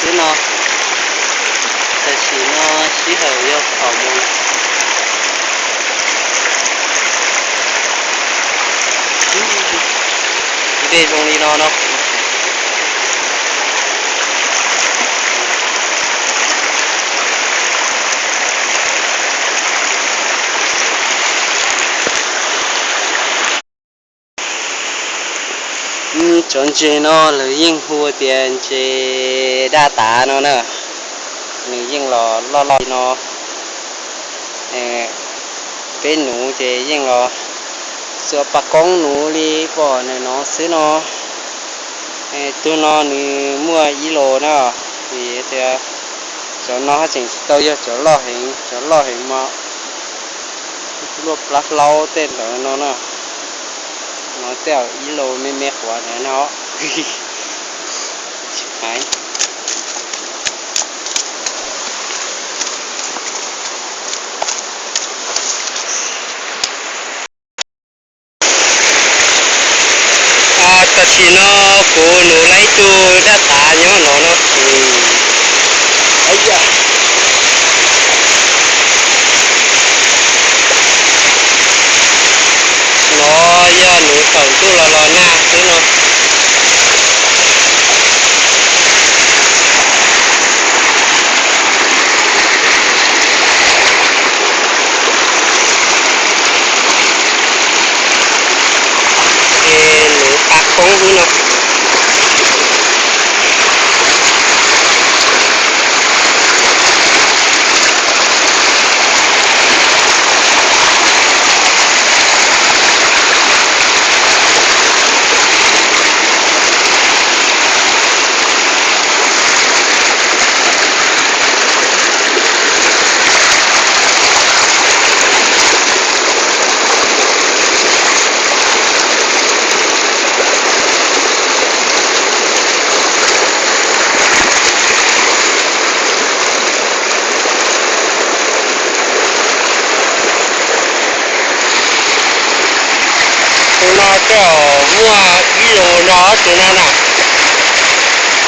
Xwb no, tam sim no sij hawm yog kaum moos. Ntej zoo li no no. Cov ntses no lawv yeej hu tias ntses daj tav no na. Nws yeej los loj loj li no. Peb nuv ces yeej los xuas pas koob nuv li pom ntawm no xwb no. Tug no nws muaj ib los na, vim tias cov no haj tseem tsis tau yog cov loj heev, cov loj heev mas luaj plab hlaub tej ntawd no na. No tej zaum ib los me me quav ntawd no. Tam sim no kuv nuv lawm ib tug daj tav nyob no no. No yog nuv thaum ntuj los los nag xwb no. Ces nuv pas koob xwb no. Tus no tej zaum muaj ib los nrog tus no na,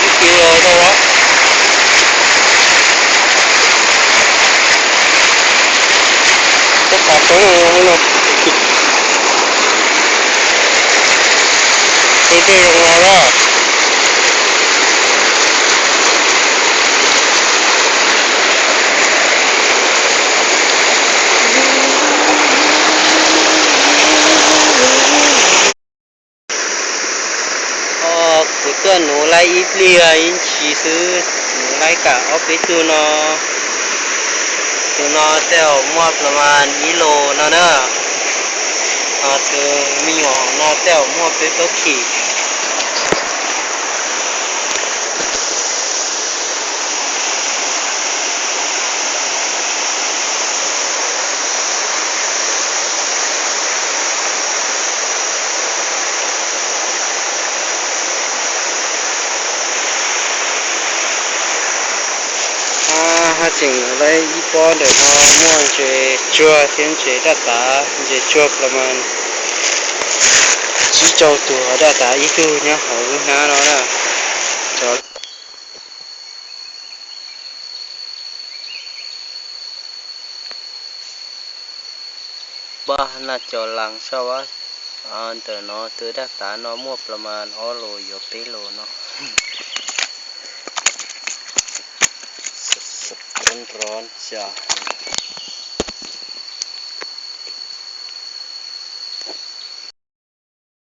ib kis los rau. Tab tom poob no, tus dej zoo no na. Kuv tuaj nuv lawm ib pliag ib ntsis xwb, nuv lawm kam ob peb tug no. Tus no tej zaum muaj plas mas ib los no na. Tus me nyuam no tej zaum muaj peb plaub khim. Haj tseem lawm ib pob ntawm no muaj ntses tsuag thiab ntses daj tav, ntses tsuag plas mas tsib rau tus, daj tav ib tug nyob hauv lub hnab no na. Cov Npaj na cov las saj vab, ntawm no tus daj tav no muaj plas mas ob los yuav peb los no. Rov rov cas.